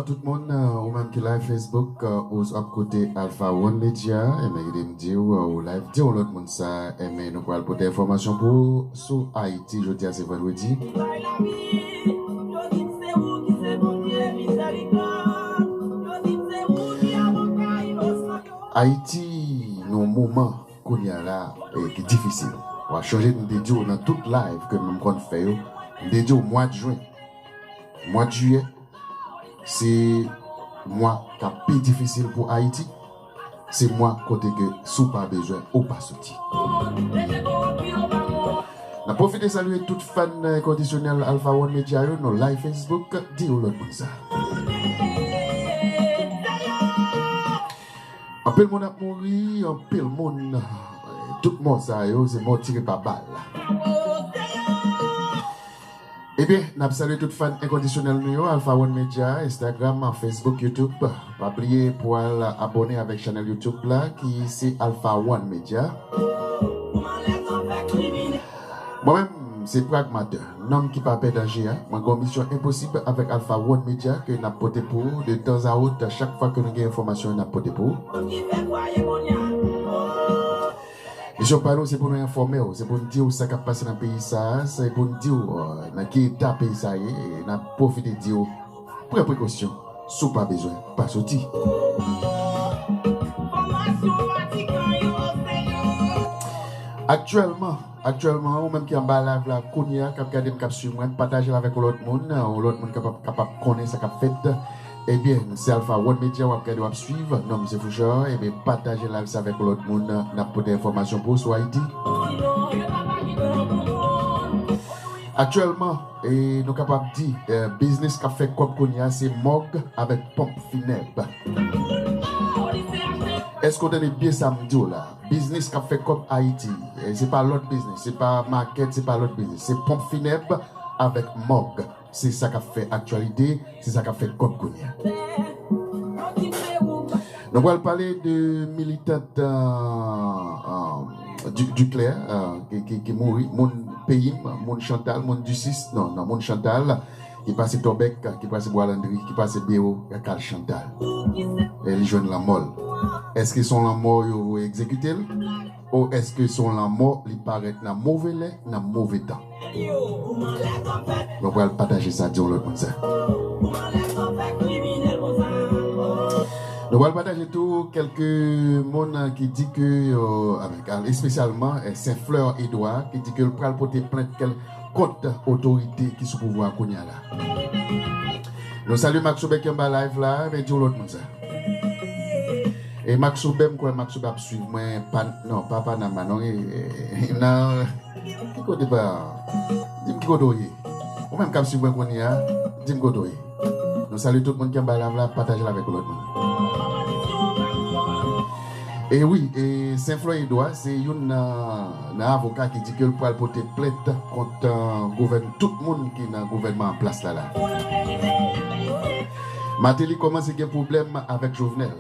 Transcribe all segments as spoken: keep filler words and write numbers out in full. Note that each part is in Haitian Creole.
Tout moun, euh, ou menm ki live Facebook, euh, ou ap koute Alpha One Media, enben, kite m di w, euh, ou live, di yon lòt moun sa, enben, nou pral pote enfòmasyon pou ou sou Ayiti. Jodi a, se vandredi. Ayiti, nan yon moman, kounye a la, eh, ki difisil. W ap chonje, m te di w nan tout live ke m konn fè yo, m te di w mwa de jen, mwa de jiyè, se mwa k ap pi difisil pou Ayiti. Se mwa kote ke si w pa bezwen, ou pa soti. N ap pwofite salye tout fan enkondisyonèl Alpha One Media yo, nan live Facebook, di yon lòt moun sa. Anpil moun ap mouri, anpil moun, eh, tout mò sa yo, se mò tire pa bal. Ebyen, n ap salye tout fan enkondisyonèl nou yo, Alpha One Media, Instagram, Facebook, YouTube. Pa bliye pou al abòne avèk chanèl YouTube la, ki se Alpha One Media. Mwen menm, se Pragmatè, nonm ki pa pè danje a. Mwen gen yon misyon enposib avèk Alpha One Media ke n ap pote pou ou de tanzawòt, chak fwa ke nou gen enfòmasyon, n ap pote pou ou. Misyon pa nou, se pou nou enfòme w, se pou n di w sa k ap pase nan peyi sa a, se pou n di w, euh, nan ki eta peyi sa a ye, e n ap pwofite di w, pran prekosyon, si w pa bezwen, pa soti. Aktyèlman, aktyèlman, ou menm ki anba live la, kounye a, k ap gade m, k ap swiv mwen, pataje l avèk yon lòt moun, yon lòt moun kapab, kapab konnen sa k ap fèt. Ebyen, se Alpha One Media w ap gade, w ap swiv. Non m se Fouchard. Ebyen, pataje live sa avèk yon lòt moun. N ap pote enfòmasyon pou ou sou Ayiti. Aktyèlman, e nou kapab di, eh, biznis k ap fè kòb kounye a, se mòg avèk ponp finèb. Èske w tande byen sa m di w la? Biznis k ap fè kòb Ayiti. E se pa lòt biznis, se pa makèt, se pa lòt biznis. Se ponp finèb avèk mòg. Se sa k ap fè aktyalite, se sa k ap fè kòb kounye a. Nou pral pale de militant, euh, euh, Du-, Duclair, euh, ki, ki, ki mouri, moun peyi m, moun Chantal, moun Ducis, non, non, moun Chantal, ki pase Tòbèk, ki pase Bwa Landri, ki pase Bewo, k al Chantal. E li jwenn lanmò l. Èske se yon lanmò yo voye egzekite l? Ou èske se yon lanmò li parèt nan move lè, nan move tan? Nou pral pataje sa, di yon lòt moun sa. Nou pral pataje tou kèlke moun ki di ke, euh, avèk, espesyalman, eh, Saint Fleur Edouard, ki di ke l pral pote plent kèl kont otorite ki sou pouvwa kounye a la. Nou salye Max Obè ki anba live la, men di yon lòt moun sa. E Max Obè, m kwè Max Obè ap swiv mwen, pa, non, pa Panama, non, e, e, nan, ki kote pa, di m ki kote w ye. Ou menm k ap swiv mwen kounye a, di m kote w ye. Nou salye tout moun ki anba live la, pataje l avèk yon lòt moun. E wi, e Saint Fleur Edouard, se youn nan, nan avoka ki di ke l pral pote plent kont, euh, gouvèn-, tout moun ki nan gouvènman an plas la la. Martelly kòmanse gen pwoblèm avèk Jovenel.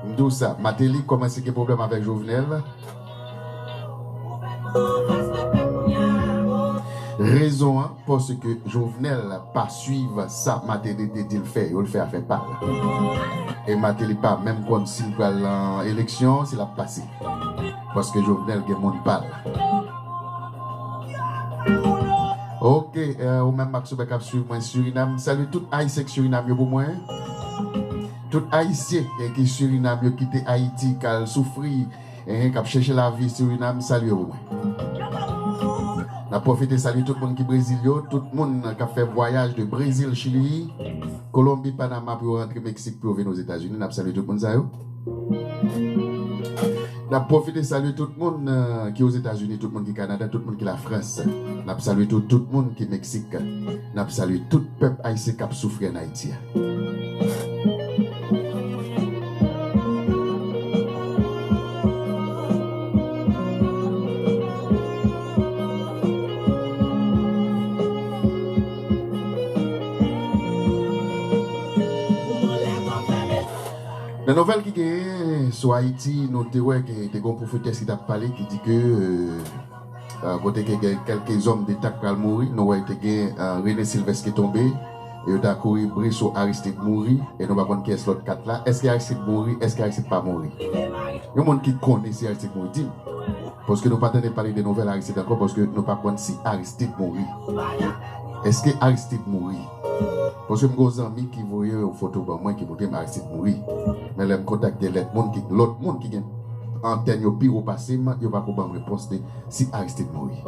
M di w sa, Martelly kòmanse gen pwoblèm avèk Jovenel. Rezon an, paske Jovenel pa swiv sa Martelly te di l fè yo, l fè afè pa l. E Martelly pa menm konn si l pral nan eleksyon, si l ap pase. Paske Jovenel gen moun pa l. Ok, euh, ou menm Max Obè k ap swiv mwen Surinam. Salye tout Ayisyen k Surinam yo pou mwen. Tout Ayisyen, eh, ki Surinam yo kite Ayiti, k al soufri, eh, k ap chèche lavi Surinam, salye yo pou mwen. N ap pwofite salye tout moun ki Brezil yo, tout moun k ap fè vwayaj de Brezil, Chili, Kolonbi, Panama pou yo rantre Meksik pou yo vin Ozetazini. N ap salye tout moun sa yo. N ap pwofite salye tout moun, euh, ki Ozetazini, tout moun ki Kanada, tout moun ki Lafrans. N ap salye tou, tout moun ki Meksik. N ap salye tout pèp ayisyen k ap soufri ann Ayiti a. Nan nouvèl ki genyen sou Ayiti, nou te wè ke te gen yon pwofetès ki t ap pale, ki di ke, euh, euh, kote ke gen kèlke zòm deta k pral mouri, nou wè te gen, euh, René Sylvestre ki tonbe, Yo ta kouri bri sou Aristide mouri, e nou pa konn kiyès lòt kat la. Èske Aristide mouri? Èske Aristide pa mouri? Yon moun ki konnen si Aristide mouri, di m. Paske nou pa tande pale de nouvèl Aristide ankò, paske nou pa konn si Aristide mouri. Èske Aristide mouri? Paske m gen yon zanmi ki voye yon foto ban mwen ki montre m Aristide mouri. Men lè m kontakte lèt moun ki, lòt moun ki gen antèn yo pi wo pase m, yo pako ban m repons de si Aristide mouri.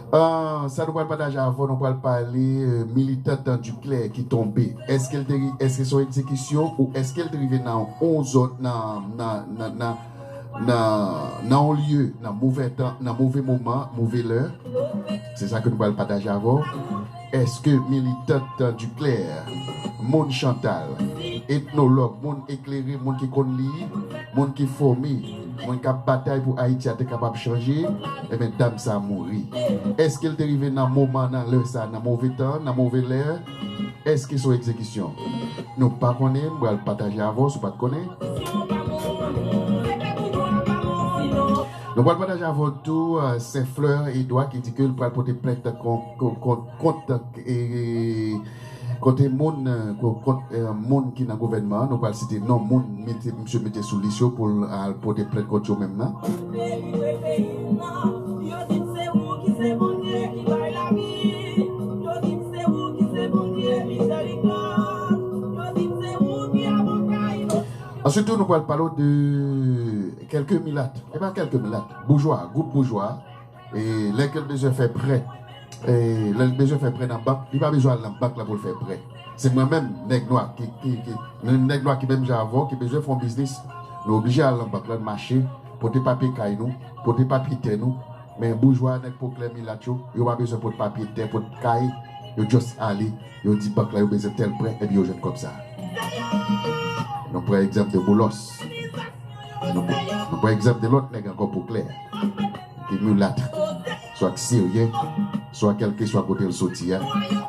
Ah, sa nou pral pataje avè w, nou pral pale, euh, militant Duclair ki tonbe. Èske l te ri-, èske se yon egzekisyon ou èske l te rive nan yon zòn, nan, nan, nan, nan, nan, nan yon lye, nan move tan, nan move moman, move lè? Se sa ke nou pral pataje avè w. Èske militant Duclair, moun Chantal, etnològ, moun eklere, moun ki konn li, moun ki fòme, moun k ap batay pou Ayiti a te kapab chanje, ebyen, dam sa a mouri. Èske l te rive nan moman, nan lè sa a, nan move tan, nan move lè? Èske se yon egzekisyon? Nou pa konnen, m pral pataje avè w si w pa t konnen. Nou pral pataje avè w tou, euh, Sè Fleur Edouard ki di ke l pral pote plent kont, kont, kont, kont, e, kote moun, euh, ko-, kont, euh, moun ki nan gouvènman an. Nou pral site non moun mete, misye mete sou lis yo pou l al pote plent kont yo menm nan. Answit tou, nou pral pale w de kèlke milat. E pa kèlke milat. Boujwa, gwoup boujwa. E lè ke l bezwen fè prè, e lè l bezwen fè prè nan bank, li pa bezwen al nan bank la pou l fè prè. Se mwen menm, nèg nwa ki, ki, ki, nèg nwa ki menm jan avè w, ki bezwen fè yon biznis, nou oblije al nan bank la, n mache, pote papye kay nou, pote papye tè nou. Men boujwa, nèg po klè, milat yo, yo pa bezwen pot papye tè, pot kay, yo just ale, yo di bank la yo bezwen tèl prè, epi yo jwenn kòb sa. Nou pran egzanp de Boulos. Nou, nou pran egzanp de lòt nèg ankò po klè, ki milat, swa k siryen, swa kèlkeswa kote l soti a.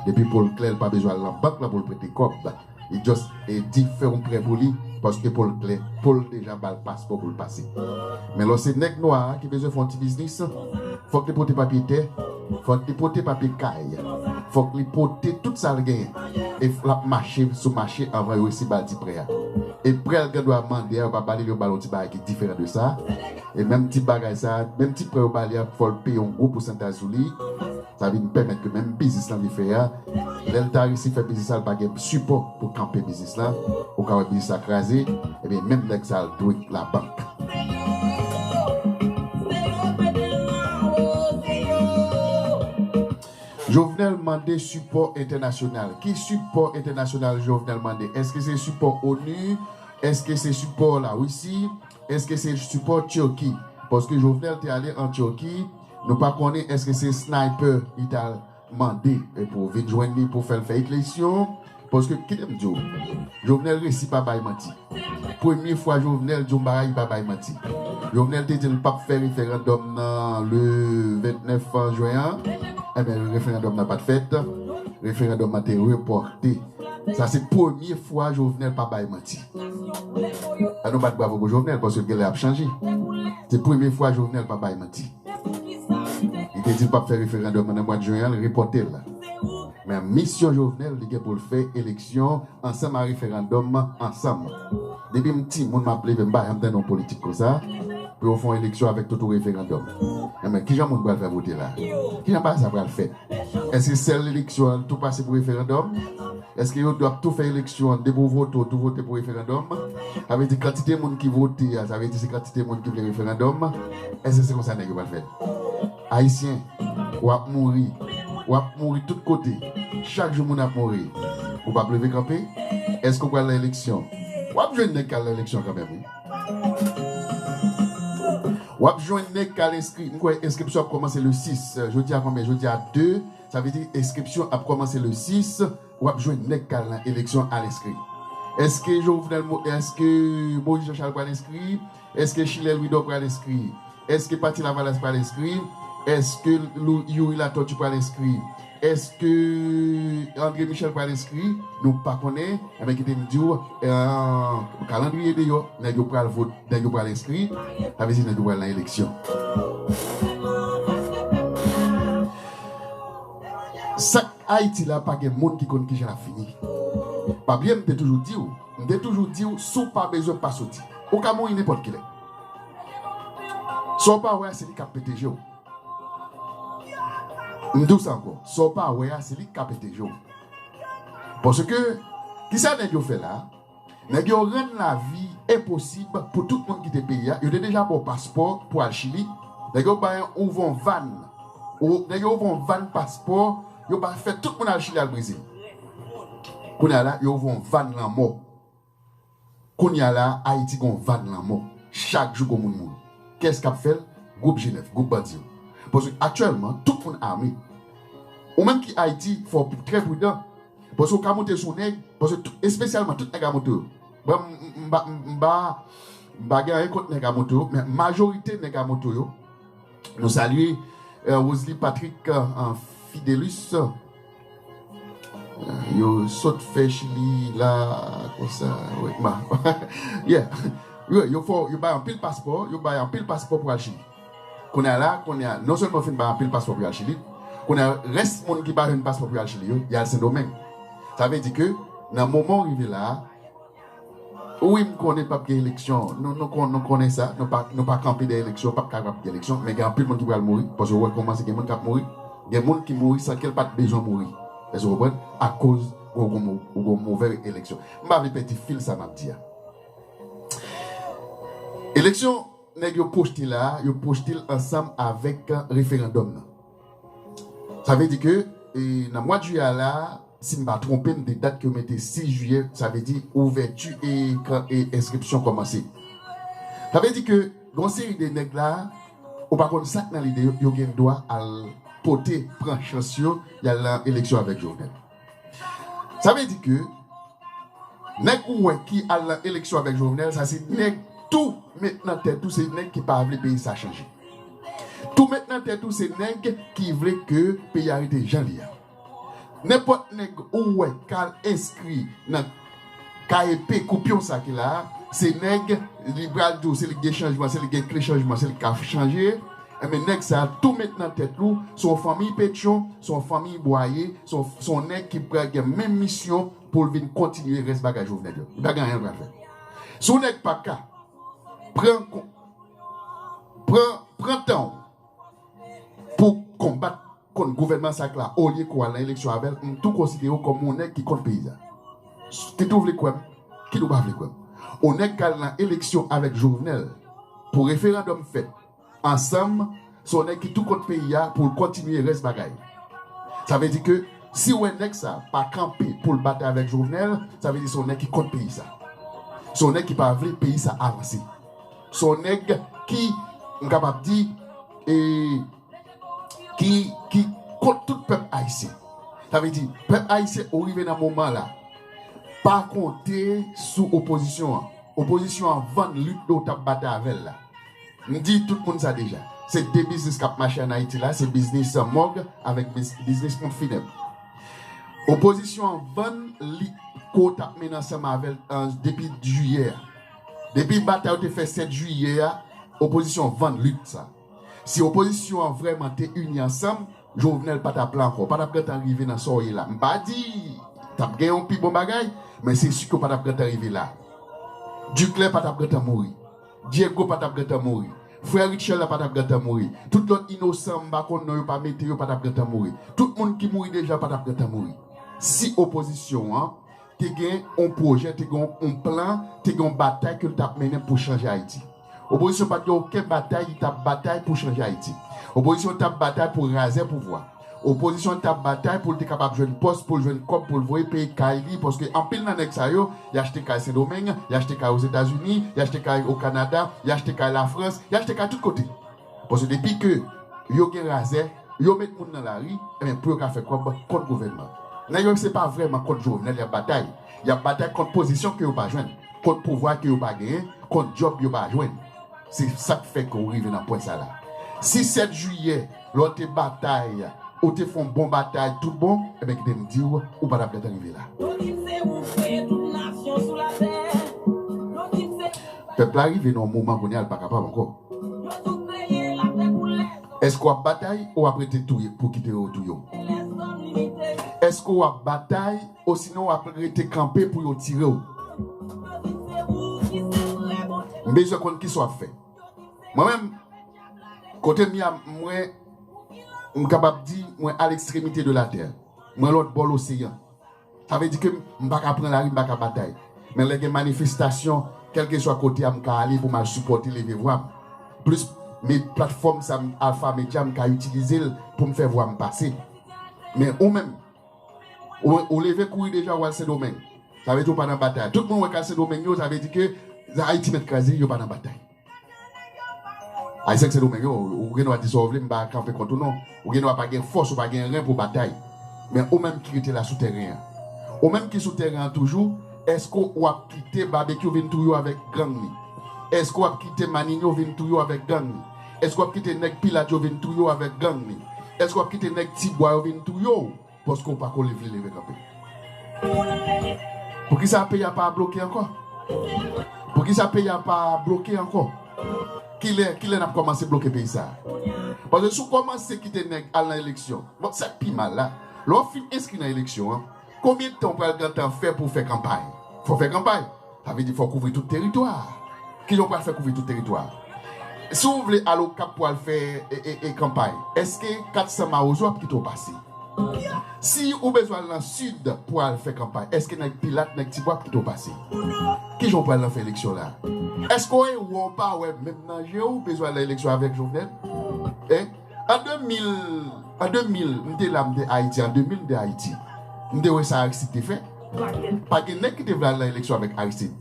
Depi po l klè, l pa bezwen al nan bank la pou l prete kòb. Li just, e, di fè yon prè pou li, paske po l klè, po l deja ba l paspò pou l pase. Men lè w se nèg nwa a ki bezwen fè yon ti biznis, fòk li pote papye tè, fòk li pote papye kay, fòk li pote tout sa l genyen. E l ap mache sou mache anvan yo resi ba l ti prè a. E prè l gen dwa mande a, yo pa ba li l, yo ba l yon ti bagay ki diferan de sa. E menm ti bagay sa, menm ti prè yo ba li a, fò l peye yon gwo pousantaj sou li. Sa vin pèmèt ke menm biznis lan li fè a, lè l ta resi fè biznis la, l pa gen sipò pou kanpe biznis la, ou ka wè biznis la kraze, ebyen, menm nèg sa a, l dwe labank. Jovenel mande sipò entènasyonal. Ki sipò entènasyonal Jovenel mande? Èske se sipò onu? Èske se sipò Larisi? Èske se sipò Tiki? Paske Jovenel te ale an Tiki, nou pa konnen èske se sniper li t al mande, e, pou vin jwenn li pou fè l fè eleksyon. Paske, kite m di w, Jovenel resi pa bay manti. Premye fwa Jovenel di yon bagay, li pa bay manti. Jovenel te di l p ap fè referandòm nan le vennèf jen an. Enben, referandòm nan pa t fèt. Referandòm nan te repòte. Sa se premye fwa Jovenel pa bay manti. Ann nou bat bravo pou Jovenel, paske l genlè ap chanje. Se premye fwa Jovenel pa bay manti. Li te di l p ap fè referandòm nan mwa jen an, l repòte l. Men misyon Jovenel, li gen pou l fè eleksyon ansanm a referandòm ansanm. Depi m timoun, m ap leve, m pa janm tande yon politik konsa, pou yo fè yon eleksyon avèk tout yon referandòm. Enben, kijan moun pral fè vote la? Kijan bagay sa pral fèt? Èske sèl eleksyon an tou pase pou referandòm? Èske yo ap tou fè eleksyon an, depi w vote, w tou vote pou referandòm? Sa vle di kantite moun ki vote a, sa vle di se kantite moun ki vle referandòm? Èske se konsa nèg yo pral fè? Ayisyen, w ap mouri. W ap mouri tout kote. Chak jou moun ap mouri. Ou p ap leve kanpe? Èske w pral nan eleksyon? W ap jwenn nèg k al nan eleksyon kanmenm, wi. W ap jwenn nèg k al enskri. M kwè enskripsyon ap kòmanse le sis. Jodi a konbyen? Jodi a de. Sa vle di enskripsyon ap kòmanse le sis. W ap jwenn nèg k al nan eleksyon al enskri. Èske Jovenel Mo-, èske Moïse Jean Charles pral enskri? Èske Chilè Louidor pral enskri? Èske Pati Lavalas pral enskri? Èske Lou-, Youri Latortue pral enskri? Èske André Michel pral enskri? Nou pa konnen. Enben, kite m di w, eh, kalandriye deyò, nèg yo pral vote, nèg yo pral enskri. Sa vle di nèg yo pral nan eleksyon. Sa k Ayiti la pa gen moun ki konn kijan l ap fini. Pa bliye, m te toujou di w, m te toujou di w, si w pa bezwen pa soti. Ou ka mouri nenpòt kilè. Sa w pa wè a, se li k ap pete je w. M di w sa ankò, sa w pa wè a, se li k ka pete je w. Paske, kisa nèg yo fè la? Nèg yo rann lavi enposib pou tout moun kite peyi a. Yo te deja ba w paspò pou al Chili. Nèg yo bay, ouvè yon vàn. Ou, nèg yo ouvè yon vàn paspò. Yo ba, fè tout moun al Chili, al Brezil. Kounye a la, yo ouvè yon vàn lanmò. Kounye a la, Ayiti gon vàn lanmò. Chak jou gon moun mouri. Kiyès k ap fè l? Gwoup Jenèf, gwoup bandi yo. Paske aktyèlman, tout moun ame. Ou menm ki Ayiti, fò w trè pridan. Paske w ka monte sou nèg, paske tout, espesyalman tout nèg a moto yo. Bon, m, m, m pa, m, m pa, m pa gen anyen kont nèg a moto yo, men majorite nèg a moto yo, nou salye, euh, Rosalie Patrick, euh, Fidelus. Yo sot fè Chili la, konsa, wi, ma. Yeah. Yo, yo fò, yo bay anpil paspò, yo bay anpil paspò pou al Chili. Kounye a la, kounye a, non sèlman yo fin bay anpil paspò pou y al Chili, kounye a, rès moun ki pa jwenn paspò pou y al Chili yo, y al Sendomeng. Sa vle di ke, nan moman w rive la a, wi, m konnen p ap gen eleksyon. Nou, nou, kon-, nou konnen sa. Nou pa, nou pa kanpe dèyè eleksyon. P ap kapab gen eleksyon. Men gen anpil moun ki pral mouri. Paske w wè kòman se gen moun k ap mouri. Gen moun ki mouri san ke l pa t bezwen mouri. Èske w konprann? Akoz ou gon mo-, ou gon movè eleksyon. M pa vle pèdi fil sa m ap di a. Eleksyon nèg yo pwojte la a, yo pwojte l ansanm avèk referandòm nan. Sa vle di ke, e, nan mwa jiyè a la, si m pa twonpe m, de dat ke yo mete sis jiyè, sa vle di ouvèti e kan, e enskripsyon kòmanse. Sa vle di ke gon seri de nèg la, ou pa konn sa k nan lide yo, yo gen dwa al pote, pran chans yo, y al nan eleksyon avèk Jovenel. Sa vle di ke nèg ou wè ki al nan eleksyon avèk Jovenel, sa se nèg tou met nan tèt ou, se nèg ki pa vle peyi sa chanje. Tou met nan tèt ou, se nèg ki vle ke peyi a rete jan li a. Nenpòt nèg ou wè k al enskri nan K E P koupyon sa ki la a, se nèg, li pral di w se li k gen chanjman, se li k gen kle chanjman, se li k ka chanje. Enben, nèg sa a tou met nan tèt ou, se yon fanmi Petyon, se yon fanmi Bwaye, se yon, se yon nèg ki pral gen menm misyon pou l vin kontinye rès bagay Jovenel yo. Li pa gen anyen l pral fè. Si yon nèg pa ka pran kon-, pran, pran tan w pou konbat kont gouvènman sa k la, olye ke w al nan eleksyon avè l, m tou konsidere w kòm yon nèg ki kont peyi a. Kit ou vle kwè m, kit ou pa vle kwè m. Yon nèg k al nan eleksyon avèk Jovenel pou referandòm fèt ansanm, se yon nèg ki tou kont peyi a pou l kontinye rès bagay. Sa vle di ke si w wè nèg sa pa kanpe pou l batay avèk Jovenel, sa vle di se yon nèg ki kont peyi sa. Se yon nèg ki pa vle peyi sa avanse. Se yon nèg ki, m kapab di, e, ki, ki kont tout pèp ayisyen. Sa vle di, pèp ayisyen, ou rive nan moman la, pa konte sou opozisyon an. Opozisyon an vann lit ou t ap batay avè l la. M di tout moun sa deja. Se de biznis k ap mache ann Ayiti la, se biznis mòg avèk biz-, biznis ponp finèb. Opozisyon an vann lit ke w t ap mennen ansanm avè l, an, depi jiyè a. Depi batay ou te fè sèt jiyè a, opozisyon vann lit sa. Si opozisyon an vrèman te ini ansanm, Jovenel pa t ap la ankò, pa t ap gentan rive nan sa w ye la. M pa di t ap gen yon pi bon bagay, men se si ke w pa t ap gentan rive la. Duclair pa t ap gentan mouri. Diego pa t ap gentan mouri. Frè Rutshelle la pa t ap gentan mouri. Tout lòt inosan, m pa konn non yo, pa mete yo, pa t ap gentan mouri. Tout moun ki mouri deja pa t ap gentan mouri. Si opozisyon an te gen yon pwojè, te gen yon plan, te gen yon batay ke l t ap mennen pou chanje Ayiti. Opozisyon pa t gen okenn batay li t ap batay pou chanje Ayiti. Opozisyon t ap batay pou razè pouvwa. Opozisyon t ap batay pou l te kapab jwenn pòs, pou l jwenn kòb, pou l voye peye kay li, paske anpil nan nèg sa yo, y achte kay Sendomeng, y achte kay Ozetazini, y achte kay o Kanada, y achte kay Lafrans, y achte kay tout kote. Paske depi ke yo gen razè, yo met moun nan lari, enben, pou yo ka fè kòb kont gouvènman. Nèg yo se pa vrèman kont Jovenel y ap batay. Y ap batay kont pozisyon ke yo pa jwenn, kont pouvwa ke yo pa genyen, kont djòb yo pa jwenn. Se sa k fè ke w rive nan pwen sa la. Si sèt jiyè, lè w te batay, ou te fè yon bon batay tout bon, enben, kite m di w, ou pa t ap gentan rive la. Pèp la rive nan yon moman kounye a l pa kapab ankò. Èske w ap batay ou w ap rete touye pou kite yo touye w? Èske w ap batay, osinon w ap rete kanpe pou yo tire w? M bezwen konn kisa w ap fè. Mwen menm, kote m ye a, mwen, m kapab di, mwen a l'extrémité de la terre. Mwen lòt bò loseyan. Sa vle di ke m pa ka pran lari, m pa ka batay. Men lè gen manifestasyon, kèlkeswa kote a, m ka ale pou m al sipòte, leve vwa m. Plis, men platfòm sa, m, Alpha Media, m ka itilize l pou m fè vwa m pase. Men ou menm, ou, ou leve kouri deja, ou al Sendomeng. Sa vle di ou pa nan batay. Tout moun wè k al Sendomeng yo, sa vle di ke Ayiti mèt kraze, yo pa nan batay. Ayisyen k Sendomeng yo, ou gen dwa di sa w vle, m pa kanpe kont ou non. Ou gen dwa pa gen fòs, ou pa gen ren pou batay. Men ou menm ki rete la sou tèren an. Ou menm ki sou tèren an toujou, èske w ap kite Babekyou vin touye w avèk gang li? Èske w ap kite Maninyo vin touye w avèk gang li? Èske w ap kite nèg Pilat yo vin touye w avèk gang li? Èske w ap kite nèg Tibwa yo vin touye w? Paske w pa ko vle leve kanpe. Poukisa peyi a pa bloke ankò? Poukisa peyi a pa bloke ankò? Kilè, kilè n ap kòmanse bloke peyi sa a? Paske si w kòmanse kite nèg al nan eleksyon, bon, sa k pi mal la, lè w fin enskri nan eleksyon an, konbyen tan w pral gentan fè pou w fè kanpay? Fò w fè kanpay. Sa vle di fò w kouvri tout teritwa a. Kijan w pral fè kouvri tout teritwa a? Si w vle al Okap pou al fè e, e, e, kanpay, èske kat san mawozo ap kite w pase? Si ou bezwen al nan Sid pou al fè kanpay, èske nèg Pilat, nèg Tibwa ap kite w pase? Kijan w pral nan fè eleksyon la? Èske w wè w pa wè menm nan je w bezwen al nan eleksyon avèk Jovenel? Hein? An de mil, an de mil, m te la, m te Ayiti, an de mil, m te Ayiti. M te wè sa Aristide te fè. Pa gen nèg ki te vle al nan eleksyon avèk Aristide.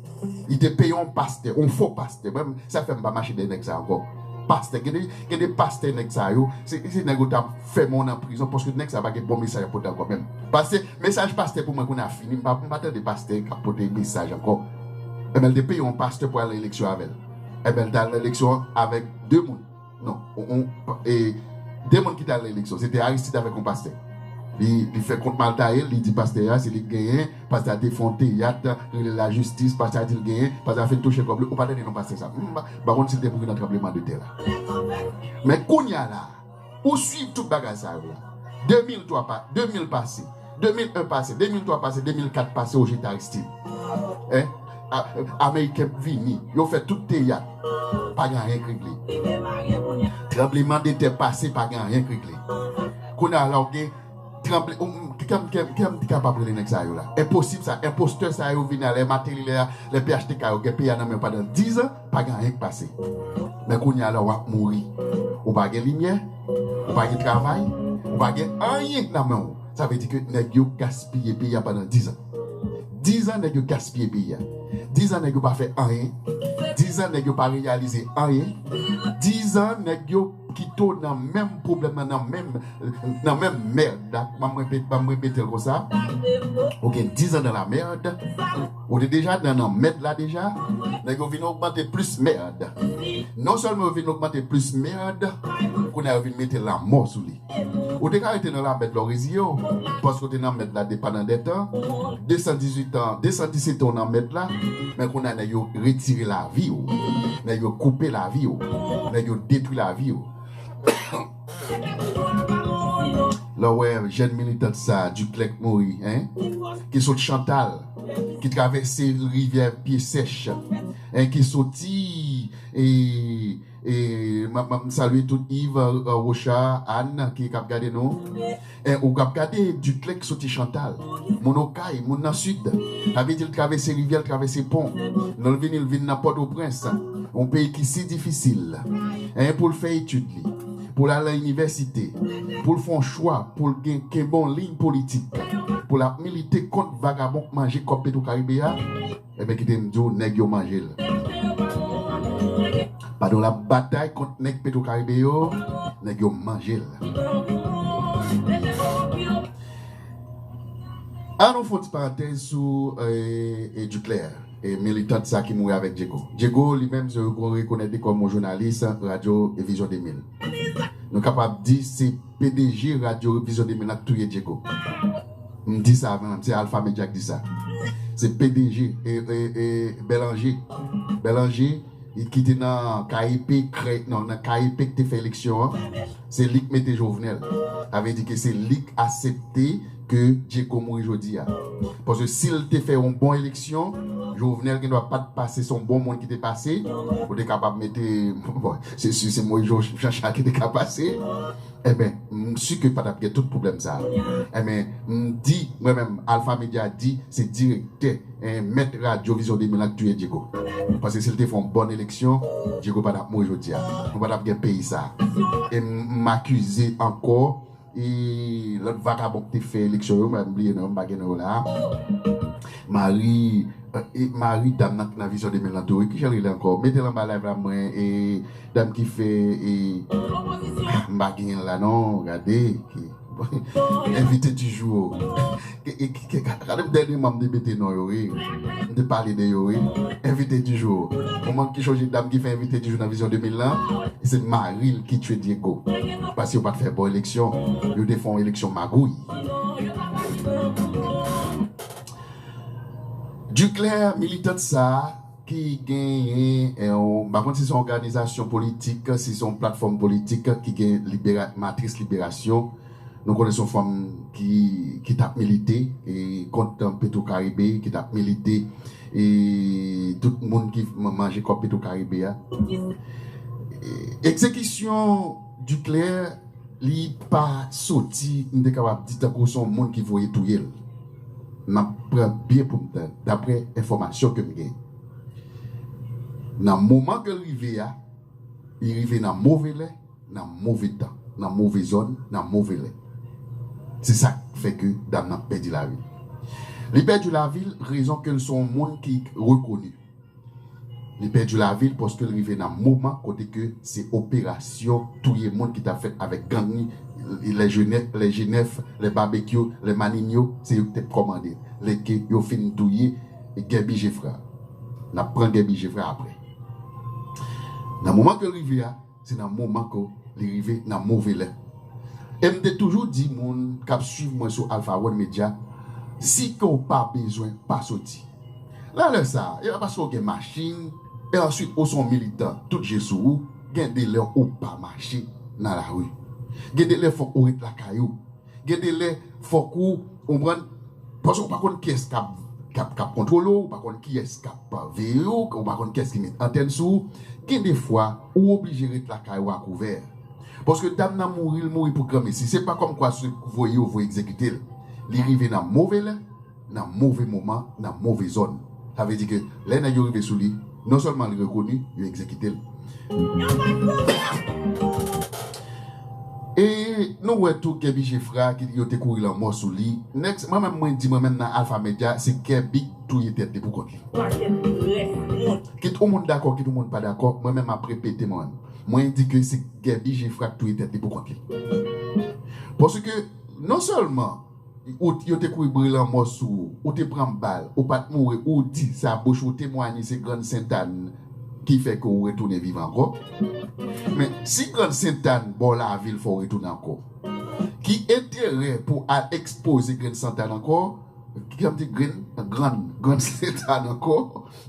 Li te peye yon pastè, yon fo pastè. Mwen, sa fè m pa mache dèyè nèg sa ankò. Pastè, gen de, gen de pastè nèg sa yo, se, se nèg yo t ap fèmen nan prizon, paske nèg sa pa gen bon mesaj ap pote ankò menm. Pastè, mesaj pastè pou mwen kounye a fini, m pa, m pa tande pastè k ap pote mesaj ankò. Enben, l te peye yon pastè pou al nan eleksyon avè l. Enben, l t al nan eleksyon avèk de moun. Non, on, on, e, de moun ki t al nan eleksyon. Se te Aristide avèk yon pastè. Li, li fè kont mal taye l, li di pastè a, se li k genyen, pastè a te fè yon teyat, rele lajistis, pastè a di l genyen, pastè a fin touche kòb li, ou pa tande non pastè sa. M pa, m pa konn si l te mouri nan tranblemanntè la. Men kounye a la, ou swiv tout bagay sa yo la. De mil twa pa, de mil pase, de mil en pase, de mil twa pase, de mil kat pase, ou jete Aristide. Hein? A, Ameriken vini, yo fè tout teyat. Pa gen anyen k regle. Tranblemanntè pase, pa gen anyen k regle. Kounye a la, ou gen tranble, ou, m, kè m, kè m, kè m te kapab rele nèg sa yo la. Enposib sa, enpostè sa yo vini a, lè Martelly, lè, lè P H T K yo gen peyi a nan men yo pandan diz an, pa gen anyen k pase. Men kounye a la, w ap mouri. Ou pa gen limyè, ou pa gen travay, ou pa gen anyen nan men w. Sa vle di ke nèg yo gaspiye peyi a pandan diz an. Diz an nèg yo gaspiye peyi a. Diz an nèg yo pa fè anyen. Diz an nèg yo pa reyalize anyen. Diz an nèg yo kite w nan menm pwoblèm nan, nan menm, nan menm mèd la. Ban m repete, ban m repete l konsa. Ou gen diz an nan la mèd. Ou te deja nan, nan mèd la deja. Nèg yo vin ogmante plis mèd. Non sèlman yo vin ogmante plis mèd, kounye a yo vin mete lanmò sou li. Ou te ka rete nan lamèd la, w reziye w, paske w te nan mèd la de pandan de tan, de san dizuit an, de san disèt an w nan mèd la, men kounye a nèg yo retire lavi w, nèg yo koupe lavi w, nèg yo detwi lavi w. Lè w wè jèn militant sa, Duclec mouri, hein, ki sot Chantal, ki travèse rivyè Pye Sèch, hein, ki soti, e, E, m ap, m ap salye tout Yves, euh, Rochard, Anne, ki, k ap gade nou. E, ou k ap gade Duclec soti Chantal. Moun Okay, moun nan Sid. Sa vle di l travèse rivyè, l travèse pon. Lè l vini, l vin nan Pòtoprens. Yon peyi ki si difisil. E, pou l fè etid li. Pou l al nan inivèsite. Pou l fè yon chwa. Pou l gen, kenbe yon liy politik. Pou l ap milite kont vagabon k manje kòb Petwokaribe a. Ebyen, kite m di w, nèg yo manje l. Pandan l ap batay kont nèg Petwokaribe yo, nèg yo manje l. An nou fè yon ti parantèz sou, e, e, Duclair, e, militant sa ki mouri avèk Diego. Diego, li menm, se yo rekonèt li kòm yon jounalis radyo e Vizyon de mil. Nou kapab di se P D G radyo Vizyon de mil la k touye Diego. M di sa vre menm, se Alpha Media k di sa. Se P D G, e, e, e, Bèlanje. Bèlanje, ki te nan K E P, krè, non, nan K E P ki te fè eleksyon an. Se li k mete Jovenel. Sa vle di ke se li k aksepte ke Diego mouri jodi a. Paske si l te fè yon bon eleksyon, Jovenel gendwa pa t pase, se yon bon moun ki te pase, ou te kapab mete, bon, se si se Moïse Jean Charles ki te ka pase, enben, m si ke pa t ap gen tout pwoblèm sa a. Enben, m di, mwen menm, Alpha Media di, se direktè, en, mèt radyo Vizyon de mil lan k touye Diego. Paske si l te fè yon bon eleksyon, Diego pa t ap mouri jodi a. Nou pa t ap gen peyi sa a. E m, m akize ankò, e lòt vakabon ki te fè eleksyon yo, m bliye non yo, m pa gen non yo la. Mari, e, e, mari dam nan ki nan Vizyon de mil lan tou, wi, kijan l rele ankò? Mete l anba live la, mwen, e dam ki fè, e, ah, m pa genyen l la non, gade. Envite di jou. E, e, e, gade m dènye mwa m te mete non yo, wi. M te pale de yo, wi. Envite di jou. Ou manke chonje dam ki fè envite di jou nan Vizyon de mil lan? Se mari l ki tye Diego. Paske yo pa t fè bon eleksyon. Yo te fè yon eleksyon magouy. Duclair, militant sa a ki genyen, eh, yon, m pa konn si se yon òganizasyon politik, si se yon platfòm politik ki gen libera-, Matris Liberasyon. Nou konnen se yon fanm ki, ki t ap milite, e, kont Petro Caribe, ki t ap milite, e, tout moun ki m-, manje kòb Petro Caribe a. E, egzekisyon Duclair, li pa soti, m te kapab di, tankou se yon moun ki voye touye l. M ap pran byen pou m tan, daprè enfòmasyon ke m gen. Nan moman ke l rive a, li rive nan move lè, nan move tan, nan move zòn, nan move lè. Se sa k fè ke dam nan pèdi lavi l. Li pèdi lavi l, rezon ke l se yon moun ki rekoni. Li pèdi lavi l paske l rive nan moman kote ke se operasyon touye moun ki t ap fèt avèk gang li, lè Jenèf, lè Jenèf, lè Babekyou, lè Maninyo, se yo ki t ap kòmande. Lè ke yo fin touye Guerby Geffrard. N ap pran Guerby Geffrard aprè. Nan moman ke l rive a, se nan moman ke li rive nan move lè. E m te toujou di moun k ap swiv mwen sou Alpha One Media, si ke w pa bezwen, pa soti. Nan lè sa a, e pa paske w gen machin, e answit ou se yon militan, tout je sou ou, gen de lè ou pa mache nan lari. Gen de lè fòk ou ret lakay ou. Gen de lè, fòk ou, ou konprann, paske ou pa konn kiyès k ap, k ap, k ap kontwole w, ou pa konn kiyès k ap veye w, ou pa konn kiyès ki met antèn sou ou. Gen de fwa, ou oblije ret lakay ou a kouvè. Paske dam nan mouri, l mouri pou granmesi. Se pa kòmkwa se voye yo voye egzekite l. Li rive nan move lè, nan move moman, nan move zòn. Sa vle di ke lè nèg yo rive sou li, non sèlman li rekoni, yo egzekite l. E nou wè tou Guerby Geffrard ki yo te kouri lanmò sou li. Nèg, mwen menm, mwen di, mwen menm nan Alpha Media, se Guerby k touye tèt li pou kont li. Kit ou moun dakò, kit ou moun pa dakò, mwen menm m ap repete mwen menm. Mwen di ke se Guerby Geffrard k touye tèt li pou kont li. Paske non sèlman ou, yo te kouri boure lanmò sou ou, ou te pran bal, ou pa t mouri, ou di sa bouch ou, temwaye se Grann Sentàn ki fè ke ou retounen vivan ankò. Men si Grann Sentàn ba w lavi l fè w retounen ankò, ki enterè pou al ekspoze Grann Sentàn ankò, ki jan m di Grann, Grann, Grann Sentàn ankò,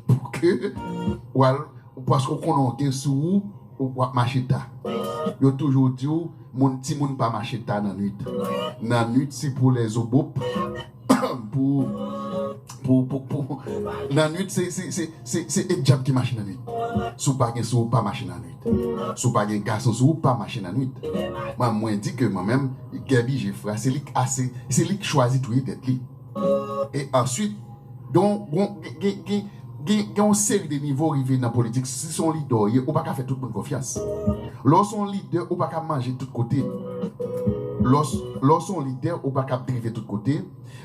pou ke w al, paske w konnen w gen sou ou, w ap mache ta. Yo toujou di w, moun, timoun pa mache ta nan nwit. Nan nwit, se pou lèzobop, pou, pou, pou, pou, nan nwit, se, se, se, se, se e dyab ki mache nan nwit. Si w pa gen sou ou, pa mache nan nwit. Si w pa gen gason sou ou, pa mache nan nwit. Mwen, mwen di ke mwen menm, Guerby Geffrard, se li k ase, se li k chwazi touye tèt li. E answit, gen, gen, gen, gen, gen, gen yon seri de nivo rive nan politik. Si se yon lidè w ye, ou pa ka fè tout moun konfyans. Lè w se yon lidè, ou pa ka manje tout kote. Lè w s-, lè w se yon lidè, ou pa ka ap drive tout kote.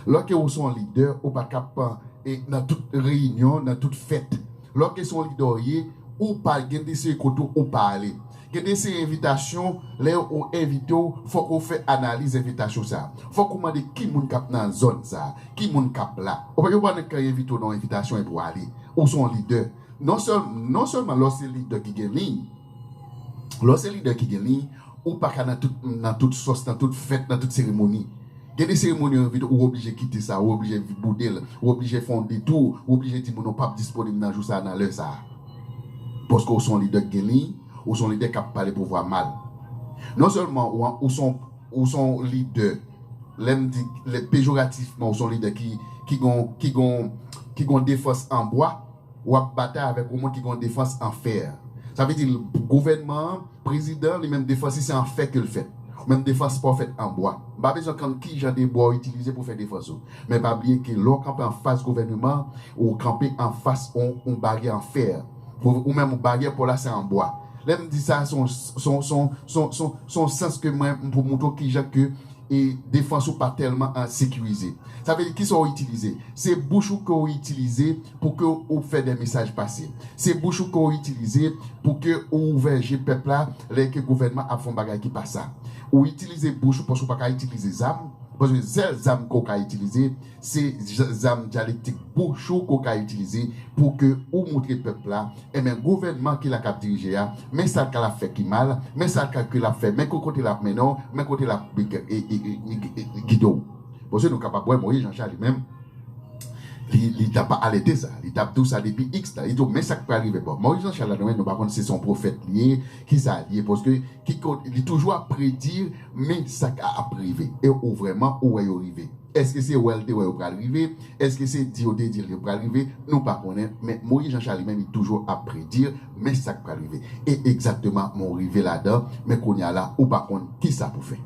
Lè ke ou se yon lidè, ou pa ka ap, e, nan tout reyinyon, nan tout fèt. Lè ke se yon lidè w ye, ou pa gen de seri kote ou pa ale. Gen de seri envitasyon, lè yo envite w, fòk ou fè analiz envitasyon sa a. Fòk ou mande ki moun k ap nan zòn sa a, ki moun k ap la. Ou pa, yo pa nan kay envite w nan yon envitasyon epi w ale. Ou se yon lidè. Non sèl-, non sèlman lè w se lidè ki gen liy, lè w se lidè ki gen liy, ou pa ka nan tout, nan tout sòs, nan tout fèt, nan tout seremoni. Gen de seremoni yo envite w, ou oblije kite sa, ou oblije boude l, ou oblije fè yon detou, ou oblije di moun ou p ap disponib nan jou sa a, nan lè sa a. Paske ou se yon lidè ki gen liy, ou se yon lidè k ap pale pouvwa mal. Non sèlman ou, ou se yon, ou se yon lidè Lè m di lè pejoratifman ou se yon lidè ki, ki gon, ki gon, ki gon defans an bwa, w ap batay avèk yon moun ki gon defans an fè. Sa vle di gouvènman an, prezidan an, li menm defans li se an fè ke l fèt. Ou menm defans pa w fèt an bwa. M pa bezwen konn ki jan de bwa w itilize pou fè defans ou. Men pa bliye ke lè w kanpe anfas gouvènman an, ou kanpe anfas yon, yon baryè an fè. Ou, ou menm baryè pa w la se an bwa. Lè m di sa, se yon, se yon, se yon, se yon, se yon, se yon sans ke mwen, m pou montre w ki jan ke e defans ou pa tèlman an sekirize. Sa vle di kisa w itilize? Se bouch ou ke w itilize pou ke ou fè de mesaj pase. Se bouch ou ke w itilize pou ke ou ouvè je pèp la lè ke gouvènman ap fè yon bagay ki pa sa. Ou itilize bouch ou paske w pa ka itilize zam, paske sèl zam ke w ka itilize, se z-, zam dyalektik bouch ou ke w ka itilize pou ke ou montre pèp la, ebyen, gouvènman ki la k ap dirije a, men sa l ka l ap fè ki mal, men sa l ka ke l ap fè, men kote l ap mennen w, men kote l ap e, e, e, e, e, e, gide w. Paske nou kapab wè Moyiz Jan Chal li menm, li, li t ap alète sa, li t ap di w sa depi X tan, li di w men sa k pral rive. Bon, Moyiz Jan Chal la nou menm nou pa konn si se yon pwofèt li ye, kisa li ye, paske ki kote, li toujou ap predi men sa k ap rive. E ou vrèman ou wè yo rive. Èske se wè l te wè yo pral rive? Èske se di yo te di l yo pral rive? Nou pa konnen, men Moyiz Jan Chal li menm li toujou ap predi men sa k pral rive. E egzakteman men w rive ladan, men kounye a la ou pa konn kisa pou fè.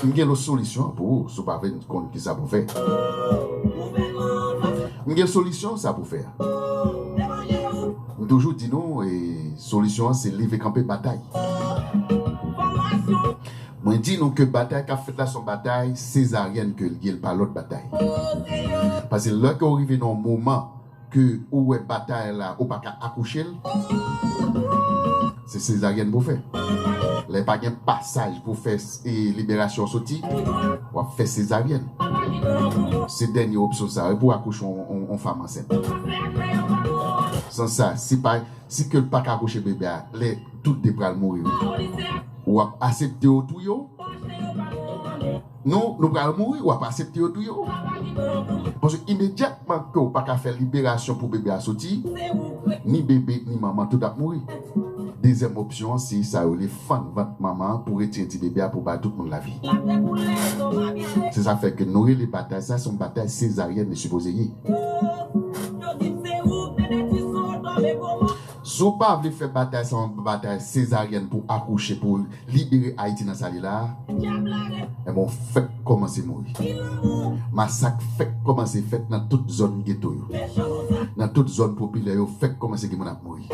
M gen lòt solisyon pou ou si w pa vle konn kisa pou fè. M gen solisyon sa pou fè. M toujou di nou, e, solisyon an se leve kanpe batay. Mwen di nou ke batay k ap fèt la se yon batay sezaryèn ke l ye, l pa lòt batay. Paske lè ke w rive nan yon moman ke ou wè batay la, ou pa ka akouche l, se sezaryèn pou fè. Lè pa gen pasaj pou fè, e, liberasyon soti, w ap fè sezaryèn. Se dènye opsyon sa, e pou akouche yon, yon, yon fanm ansent. San sa, si pa, si ke l pa ka akouche bebe a, lè tout de pral mouri, wi. W ap aksepte yo touye w? Nou, nou pral mouri, w ap aksepte yo touye w. Paske imedyatman ke w pa ka fè liberasyon pou bebe a soti, ni bebe, ni manman, tout ap mouri. Dezyèm opsyon an, se sa yo rele fann vant manman an pou retire ti bebe a pou bay tout moun lavi. Se sa fè ke nou rele batay sa, se yon batay sezaryèn li sipoze ye. Si w pa vle fè batay sa yon batay sezaryèn pou akouche, pou libere Ayiti nan sa l ye la a, ebyen, w fèk kòmanse mouri. Masak fèk kòmanse fèt nan tout zòn geto yo. Nan tout zòn popilè yo, fèk kòmanse gen moun ap mouri.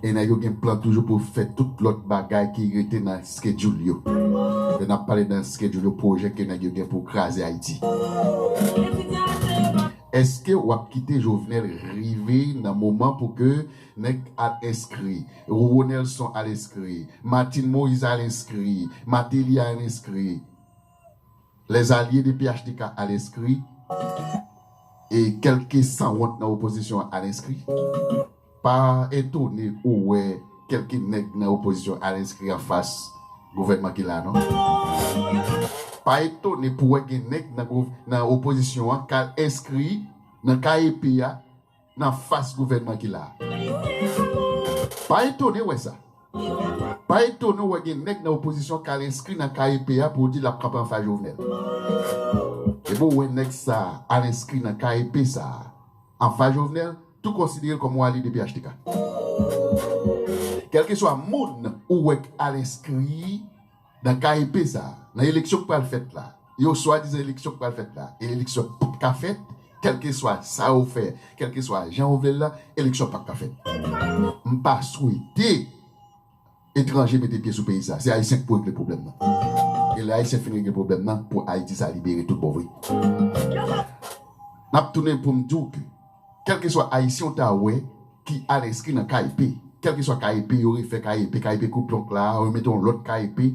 E nèg yo gen plan toujou pou fè tout lòt bagay ki rete nan schedule yo. Lè n ap pale nan schedule yo, pwojè ke nèg yo gen pou kraze Ayiti. Èske w ap kite Jovenel rive nan moman pou ke nèg al enskri, Ronelson al enskri, Martine Moïse al enskri, Martelly al enskri, lèzalye de P H T K al enskri, e kèlke sanwont nan opozisyon an al enskri? Pa etone ou wè kèlke nèg nan opozisyon al enskri anfas gouvènman ki la, non. Pa etone pou wè gen nèg nan gouv-, nan opozisyon an k al enskri nan K E P a, nan fas gouvènman ki la. Pa etone wè sa. Pa etone wè gen nèg nan opozisyon k al enskri nan K E P a pou di l ap kanpe anfas Jovenel. Epi w wè nèg sa a al enskri nan K E P sa a, anfas Jovenel, tou konsidere l kòm yon alye de P H T K. Kèlkeswa moun ou wè k al enskri nan K E P sa a, nan eleksyon k pral fèt la, yo swadizan eleksyon k pral fèt la, e eleksyon p ap ka fèt, kèlkeswa sa yo fè, kèlkeswa jan yo vle l la, eleksyon p ap ka fèt. M pa swete etranje mete pye sou peyi sa. Se Ayisyen ki pou regle pwoblèm nan. E lè Ayisyen fin regle pwoblèm nan, pou Ayiti sa libere tout bon vre. N ap tounen pou m di w ke, kèlkeswa Ayisyen w ta wè ki al enskri nan K E P, kèlkeswa K E P yo refè K E P, K E P kouplonk la, yo mete yon lòt K E P,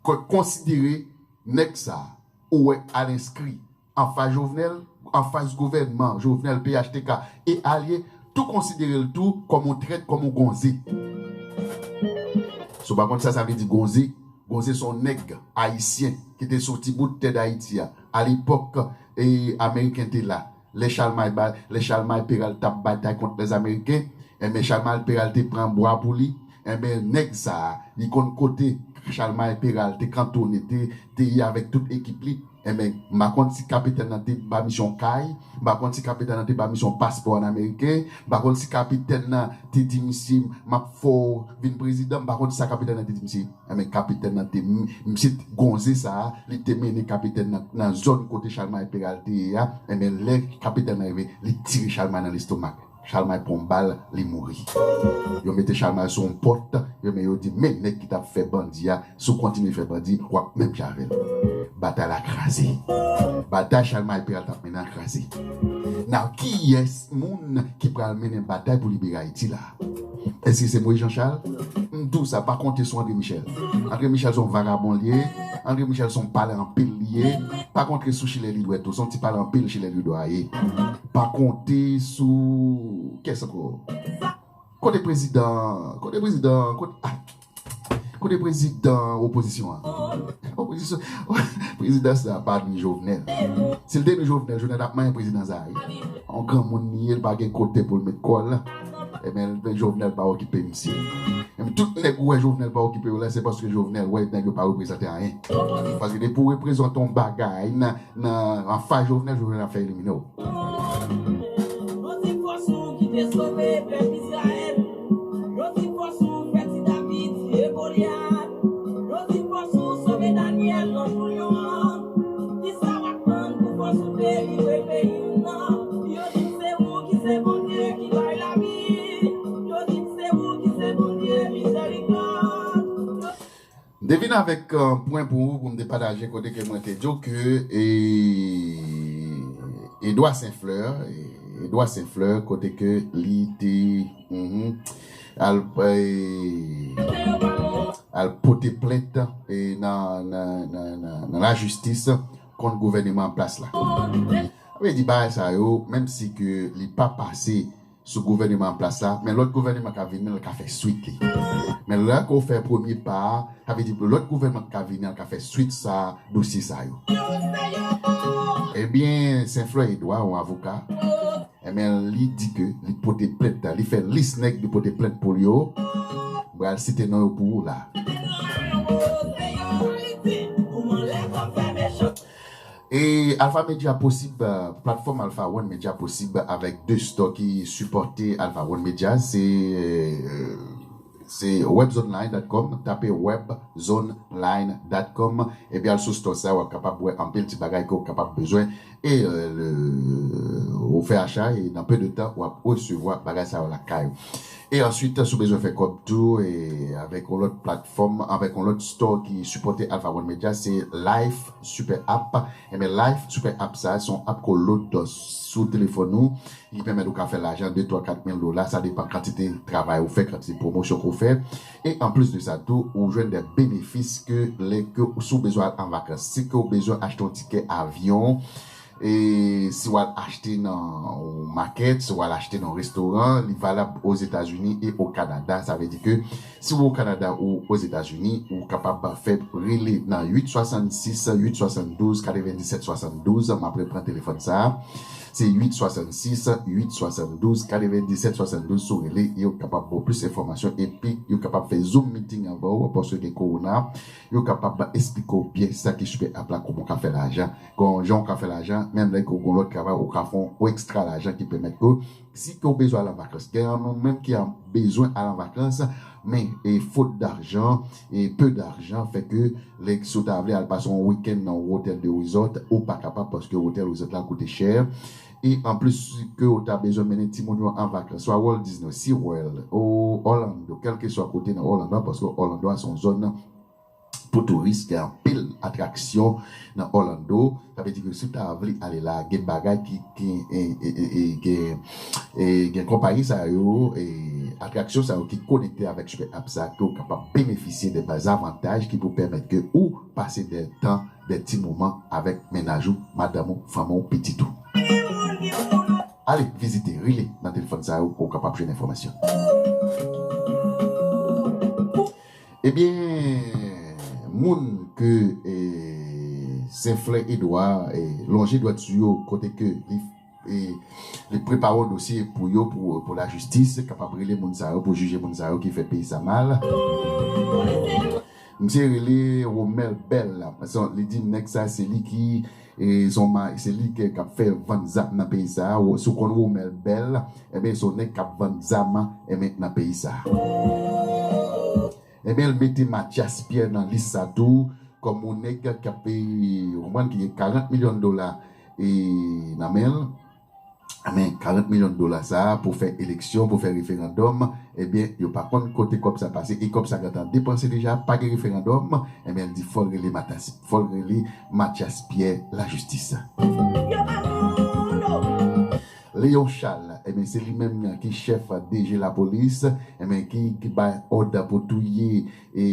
ko-, konsidere nèg sa a, ou wè k al enskri anfas Jovenel, anfas gouvènman Jovenel, P H T K e alye, tou konsidere l tou kòm yon trèt, kòm yon gonze. Si w pa konn sa sa vle di gonze, gonze se yon nèg ayisyen ki te sou ti bout tè Dayiti a, alepòk, e, Ameriken te la. Lè Chalmay ba-, lè Chalmay Peral t ap batay kont lèzameriken, enben, Chalmay Peral te pran bwa pou li, Enben, nèg sa a, li konn kote Chalmay Peral te kantone, te, te ye avèk tout ekip li. Enben, m pa konn si kapitèn nan te ba misye yon kay, m pa konn si kapitèn nan te ba misye yon paspò ann ameriken, m pa konn si kapitèn nan te di misye, "M ap fè w vin prezidan," m pa konn si sa kapitèn nan te di misye. Enben, kapitèn nan te, m-, misye t-, gonze sa a, li te mennen kapitèn nan nan zòn kote Chalmay Peral te ye a. Enben, lè kapitèn nan rive, li tire Chalmay nan lestomak. Chalmay pran yon bal, li mouri. Yo mete Chalmay sou yon pòt, yo men yo di, "Men nèg ki t ap fè bandi a, si w kontinye fè bandi, w ap menm jan avè l." Batay la kraze. Batay Chalmay Peral t ap mennen an kraze. Now, kiyès moun ki pral mennen batay pou libere Ayiti la? Èske se Moïse Jean Charles? M di w sa, pa konte sou André Michel. André Michel se yon vagabon li ye. André Michel se yon pale anpil li ye. Pa konte sou Chilè Lidwèt tou, se yon ti pale anpil Chilè Lidwèt ye. Pa konte sou, kiyès ankò? Kote prezidan, kote prezidan, kote, ah, kote prezidan opozisyon an? Opozisyon, prezidan sa pa ni Jovenel. Si l te ni Jovenel, Jovenel t ap manyen prezidan sa a wi. Yon granmoun li ye, li pa gen kote pou l met kò l. Ebyen, Jovenel pa okipe misye. Menm tout nèg ou wè Jovenel pa okipe yo la, se paske Jovenel wè nèg yo pa reprezante anyen. Paske depi w reprezante yon bagay nan, nan anfas Jovenel, Jovenel ap fè elimine w. Yo di fòs ou ki te sove pèp Izrayèl. Yo di fòs ou fè ti David tiye Golyat. Yo di fòs ou sove Danyèl nan jou lyon an. Kisa w ap tann pou fòs ou delivre peyi w nan? Yo di se ou ki se Bondye ki bay lavi. Yo di se ou ki se Bondye mizèrikòd. M te vin avèk, euh, pwen pou ou, pou m te pataje kote ke mwen te di w ke, e, Edouard Saint-Fleur, e, Edouard Saint-Fleur, kote ke li te, mhm, al, e, al pote plent, e, nan, nan, nan, nan, nan lajistis kont gouvèneman an plas la. Sa vle di bagay sa yo, menm si ke li pa pase sou gouvèneman an plas la, men lòt gouvèneman k ap vini an ka fè swit li. Men lè ke w fè premye pa a, sa vle di lòt gouvèneman k ap vini an ka fè swit sa, dosye sa yo. Ebyen, Saint-Fleur Edouard, yon avoka, ebyen, li di ke li pote plent, li fè lis nèg li pote plent pou yo. M pral site non yo pou ou la. E Alpha Media posib, euh, platfòm Alpha One Media posib avèk de store ki sipòte Alpha One Media, se, euh, se webzoneline dot com, tape webzoneline dot com, epi al sou store sa, w ap kapab wè anpil ti bagay ke w kapab bezwen, e, euh, le, ou fè acha, e nan pe de tan, w ap resevwa bagay sa yo lakay ou. E answit, si w bezwen fè kòb tou, e avèk yon lòt platfòm, avèk yon lòt store ki sipòte Alpha One Media, se Life Super App. Ebyen, Life Super App sa, se yon app ke w load sou telefòn ou, ki pèmèt ou ka fè lajan de, twa, kat mil dola, sa depann kantite travay ou fè, kantite pwomosyon ke w fè. E anplis de sa tou, ou jwenn de benefis ke lè ke si w bezwen al an vakans, si ke w bezwen achte yon tikè avyon, e si w al achte nan yon makèt, si w al achte nan yon restoran, li valab Ozetazini e o Kanada. Sa vle di ke si w o Kanada ou Ozetazini, ou kapab fè rele nan uit swasannsis, uit swasanndouz, katrevendisèt swasanndouz. M ap reprann telefòn sa a. Se uit swasannsis, uit swasanndouz, katrevendisèt swasanndouz. Si w rele, yo kapab ba w plis enfòmasyon epi yo kapab fè Zoom meeting avè w, paske gen kowona. Yo kapab esplike w byen sa ki Super App la, kòman w ka fè lajan. Kon jan w ka fè lajan, menm lè ke w gen lòt travay, ou ka fè yon ekstra lajan ki pèmèt ke si ke w bezwen al an vakans. Gen annou menm ki an, bezwen al an vakans, men, e, faute d'argent, e, peu d'argent, fè ke lè, si w ta vle al pase yon weekend nan yon otèl de resort, ou pa kapab paske otèl resort la koute chè. E anplis ke w ta bezwen mennen timoun yo an vakans, swa Walt Disney, SeaWorld, o Orlando, kèlkeswa kote nan Orlando, paske Orlando a se yon zòn pou touris, gen anpil atraksyon nan Orlando. Sa vle di ke si w ta vle ale la, gen bagay ki, ki, e, e, e, e, gen, e, gen konpayi sa yo, e, atraksyon sa yo ki konekte avèk Super App sa, ke w kapab benefisye de zavantaj ki pou pèmèt ke ou pase de tan, de ti moman avèk mennaj ou, madanm ou, fanmi w, pitit ou. Ale vizite, rele nan telefòn sa yo pou w kapab jwenn enfòmasyon. Ebyen, moun ke, e, Saint-Fleur Edouard, e, lonje dwèt sou yo, kote ke li, e, Li prepare yon dosye pou yo, pou, pou lajistis kapab rele moun sa yo, pou jije moun sa yo ki fè peyi sa mal. Misye rele Romel Bell. Li di nèg sa se li ki, e, se yon ma-, se li ki, k ap fè vann zam nan peyi sa. Si w konn Romel Bell, ebyen, se yon nèg k ap vann zam, ebyen, nan peyi sa. Ebyen, l mete Mathias Pierre nan lis sa tou, kòm yon nèg k ap, e, konprann ki gen karant milyon dola, e, nan men l. Ebyen, karant milyon dola sa a pou fè eleksyon, pou fè referandòm, ebyen, yo pa konn kote kòb sa pase, e kòb sa gentan depanse deja, pa gen referandòm, ebyen, l di fò l rele Matas, fò l rele Mathias Pierre lajistis. Léon Charles, ebyen, se li menm ki chèf D G lapolis, ebyen, ki, ki bay òd pou touye, e,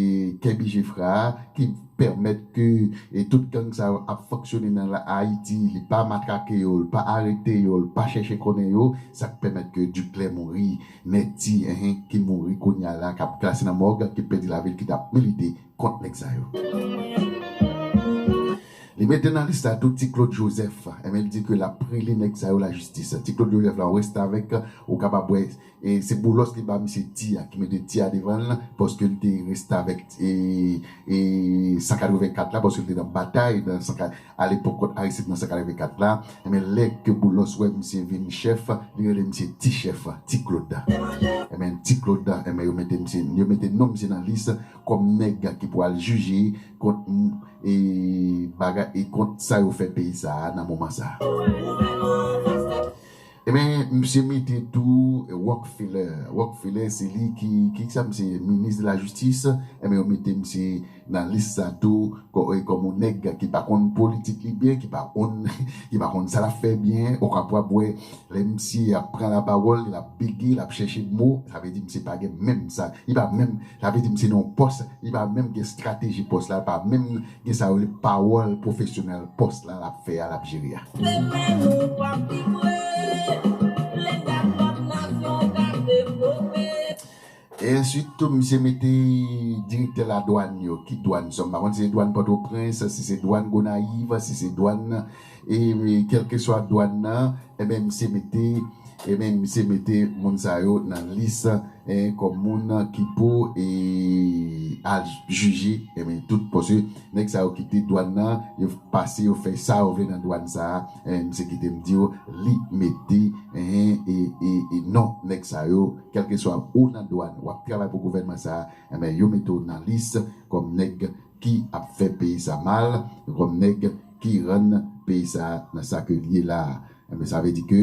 Kerby Geffrard, ki pèmèt ke, e, tout gang sa yo ap fonksyone nan la, Ayiti, li pa matrake yo, li pa arete yo, li pa chèche konnen yo, sa k pèmèt ke Duclair mouri, Netty, enhen, ki mouri kounye a la, k ap glase nan mòg, ki pèdi lavi l, ki t ap milite kont nèg sa yo. Li mete nan lis la tou Ti Claude Joseph, ebyen, li di ke l ap rele nèg sa yo lajistis. Ti Claude Joseph la, ou restavèk, ou kapab wè, e se Boulos ki ba misye ti a, ki mete ti a devan l, paske l te restavèk, e, e san katrevenkat la, paske l te nan batay nan san, alepòk kont Aristide nan san katrevenkat la. Ebyen, lè ke Boulos wè misye vin chèf, li rele misye Ti Chèf, Ti Claude. Ebyen, Ti Claude, ebyen, yo mete misye, yo mete non misye nan lis kòm nèg ki pral jije kont, e, bagay, e kont sa yo fè peyi sa a nan moman sa a. Ebyen, misye mete tou Rockefeller. Rockefeller, se li ki, ki sa, misye minis de la jistis. Ebyen, yo mete misye nan lis sa tou, kò-, e, kòm yon nèg ki pa konn politik li byen, ki pa konn, ki pa konn sa l ap fè byen. Ou kapab wè, lè misye ap pran lapawòl, l ap bege, l ap chèche mo, sa vle di misye pa gen menm sa. Li pa menm, sa vle di misye nan yon pòs, li pa menm gen estrateji pòs la, li pa menm gen sa yo rele pawòl pwofesyonèl pòs la, l ap fè a, l ap jere a. Se menm ou p ap vivre, lè dat lòt nasyon ka devlope. E answit tou, misye mete direktè ladwàn yo, ki dwàn sa, m pa konn si se dwàn Pòtoprens, si se dwàn Gonayiv, si se dwàn, e, kèlkeswa dwàn nan, ebyen, misye mete, ebyen, misye mete moun sa yo nan lis, e, kòm moun ki pou, e, al jije, ebyen, tout, paske nèg sa yo kite dwàn nan, yo pase, yo fè sa yo vle nan dwàn sa a, e, misye kite m di w, li mete, e, e, e, e non nèg sa yo, kèlkeswa ou nan dwàn, w ap travay pou gouvènman sa a, ebyen, yo mete w nan lis kòm nèg ki ap fè peyi sa mal, kòm nèg ki rann peyi sa nan sa ke l ye la a. Ebyen, sa vle di ke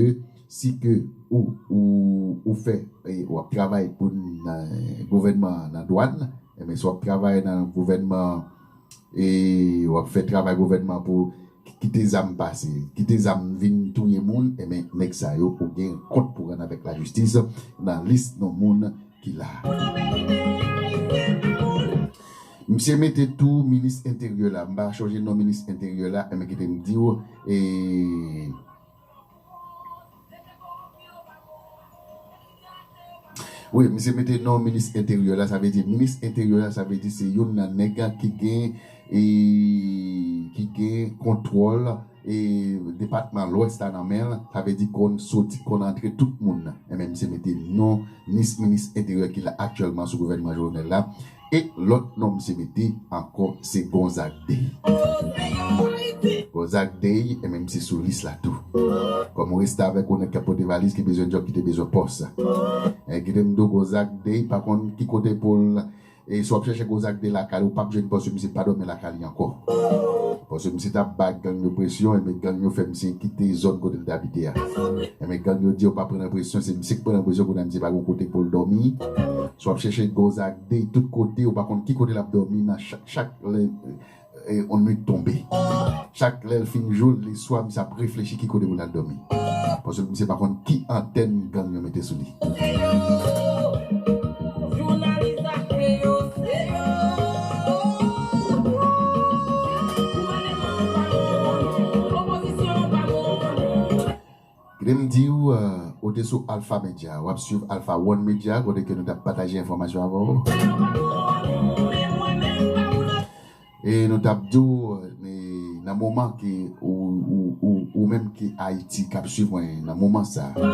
si ke ou, ou, ou fè, e, w ap travay pou n, e, gouvènman nan dwàn, ebyen, si w ap travay nan gouvènman, e, w ap fè travay gouvènman pou ki-, kite zam pase, kite zam vin touye moun, ebyen, nèg sa yo, ou gen kont pou rann avèk lajistis nan lis non moun ki la. Misye mete tou minis enteryè la. M pa chonje non minis enteryè la, ebyen, kite m di w, e, wi, misye mete non minis enteryè la, sa vle di, minis enteryè la, sa vle di se youn nan nèg ki gen, e, ki gen kontwòl, e, depatman Lwès la nan men l, sa vle di konn soti, konn antre tout moun nan. Ebyen, misye mete non nis minis enteryè ki la aktyèlman sou gouvènman Jovenel la. E lòt non misye mete ankò se Gonzague Day. Gonzague Day, ebyen, misye sou lis la tou. Kòm ou restavèk, ou nèg k ap pote valiz, ki bezwen djòb, ki te bezwen pòs. E kite m di w, Gonzague Day pa konn ki kote pou l, e si w ap chèche Gonzague Day lakay li, ou p ap jwenn, paske misye pa dòmi lakay li ankò. Paske misye t ap bay gang yo presyon, ebyen, gang yo fè misye kite zòn kote l t abite a. Ebyen, gang yo di yo pa pran nan presyon, se misye k pran nan presyon, kounye a misye pa gen kote pou l dòmi. Si w ap chèche Gonzague Day tout kote, ou pa konn ki kote l ap dòmi nan chak, chak lè, e, yon nwit tonbe. Chak lè l fin jou, leswa, misye ap reflechi ki kote pou l al dòmi. Paske misye pa konn ki antèn gang yo mete sou li. Kite m di w, e, ou te sou Alpha Media, w ap swiv Alpha One Media, kote ke nou t ap pataje enfòmasyon avè w. E nou t ap di w, e, nan moman ke ou, ou, ou, Ou menm ki Ayiti k ap swiv mwen nan moman sa a,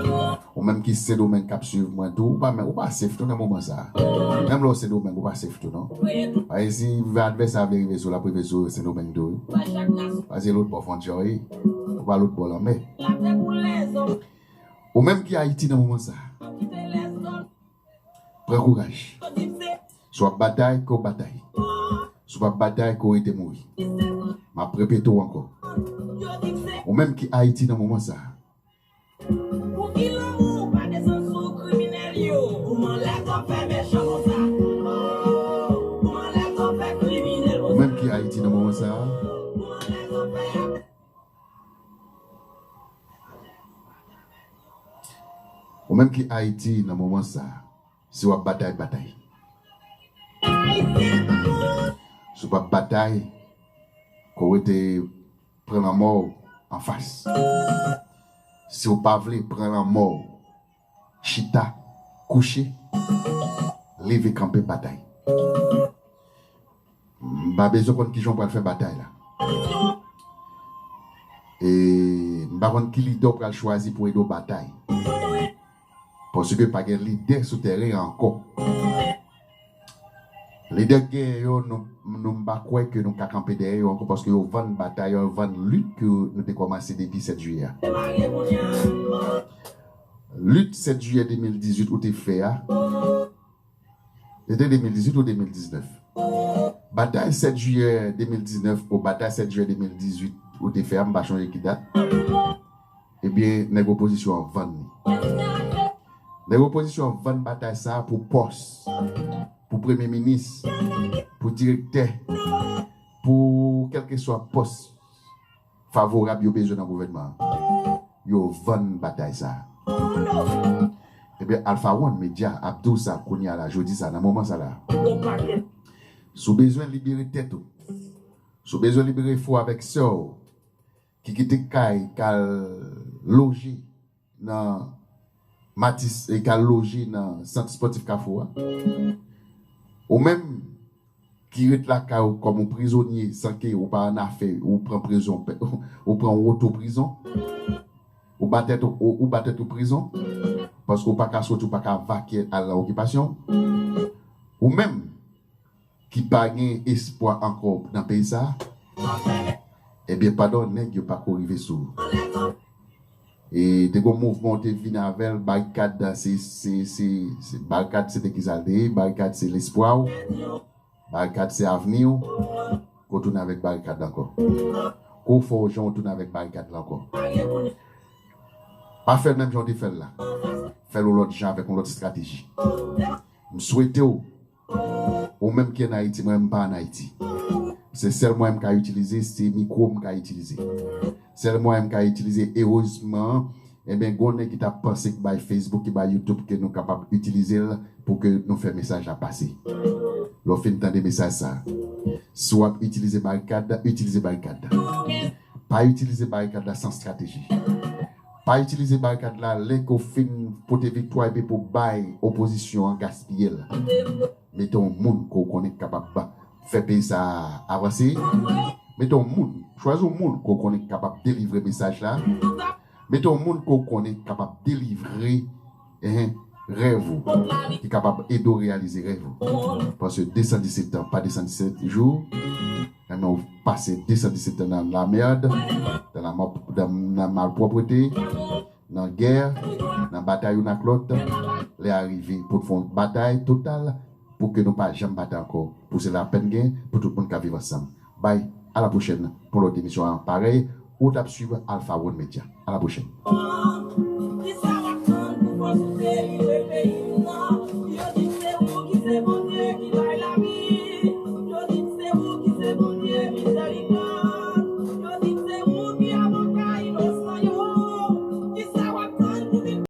ou menm ki Sendomeng k ap swiv mwen tou, ou pa, ou pa safe tou nan moman sa a. Menm lè w Sendomeng, ou pa safe tou non. Paske si advèsè a vle rive sou, l ap rive sou Sendomeng tou wi. Paske lòt bò fwontyè wi, ou pa lòt bò lanmè. Ou menm ki Ayiti nan moman sa a, pran kouraj. Si w ap batay, ke w batay. Si w p ap batay, ke w rete mouri. M ap repete w ankò. Ou menm ki Ayiti nan moman sa a. Pou ki lanmou pa desann sou kriminèl yo? Kouman lèzòm fè mechan konsa? Kouman lèzòm fè kriminèl konsa? Ou menm ki Ayiti nan moman sa a. Ou menm ki Ayiti nan moman sa a, si w ap batay, batay. Si w p ap batay, ke w rete pran lanmò w anfas. Si w pa vle pran lanmò w, chita, kouche, leve kanpe, batay. M pa bezwen konn kijan w pral fè batay la. E m pa konn ki lidè w pral chwazi pou ede w batay. Paske pa gen lidè sou teren an ankò. Lidè k genyen yo, nou, nou m pa kwè ke nou ka kanpe dèyè yo ankò paske yo vann batay, yo vann lit ke nou te kòmanse depi sèt jiyè a. Lit sèt jiyè de mil dizuit ou te fè a, se te de mil dizuit ou de mil diznèf? Batay sèt jiyè de mil diznèf ou batay sèt jiyè de mil dizuit ou te fè a, m pa chonje ki dat. Ebyen, nèg opozisyon an vann li. Nèg opozisyon an vann batay sa a pou pòs, pou premye minis, pou direktè, pou kèlkeswa pòs favorab yo bezwen nan gouvènman an. Yo vann batay sa a. Ebyen, Alpha One Media ap di w sa kounye a la, jodi sa, nan moman sa la. Si w bezwen libere tèt ou, si w bezwen libere frè w avèk sè w ki kite kay k al loje nan Matis, e k al loje nan sant espòtif Kafou a. Ou menm ki ret lakay ou kòm yon prizonye san ke ou pa annafè, ou pran prizon, ou pran woto prizon, ou ba tèt ou, ou, ou ba tèt ou prizon, paske ou pa ka soti, ou pa ka vakye al nan okipasyon. Ou menm ki pa gen espwa ankò nan peyi sa a, ebyen, pandan nèg yo pa ko rive sou ou. E te gon mouvman ou te vin avè l, barikad se, se, se, se, barikad se te kisa l te ye, barikad se lespwa w, barikad se avni w, ke w tounen avèk barikad la ankò. Ke w fè w jan w tounen avèk barikad la ankò. Pa fè l menm jan w te fè l la. Fè l yon lòt jan avèk yon lòt estrateji. M swete w Ou menm ki ann Ayiti, mwen menm m pa ann Ayiti. Se sèl mwayen m ka itilize, se mikwo m ka itilize. Sèl mwayen m ka itilize, erezman, enben, gon nèg ki t ap panse k bay Facebook, ki bay YouTube, ke nou kapab itilize l pou ke nou fè mesaj la pase. Lè w fin tande mesaj sa, si w ap itilize barikad, itilize barikad. Pa itilize barikad la san estrateji. Pa itilize barikad la lè ke w fin pote viktwa epi pou w bay opozisyon an gaspiye l. Mete yon moun ke w konnen k kapab fè peyi sa a avanse. Mete yon moun, chwazi yon moun ke w konnen k kapab delivre mesaj la. Mete yon moun ke w konnen k kapab delivre, eh, rèv ou, ki kapab ede w reyalize rèv ou. Paske de san disèt tan pa de san disèt jou, enben, ou pase de san disèt tan nan lamèd, nan la mò-, nan, nan malpwòpte, nan gè, nan batay youn ak lòt. Lè a rive pou n fè yon batay total pou ke nou pa janm batay ankò, pou se lapèn gen pou tout moun ka viv ansanm. Bay, a la pwochèn pou lòt emisyon an parèy, ou t ap swiv Alpha One Media. A la pwochèn. Kisa w ap tann pou fòs ou delivre peyi m nan? Yo di m se ou ki se Bondye ki bay lavi. Yo di m se ou ki se Bondye mizèrikòd.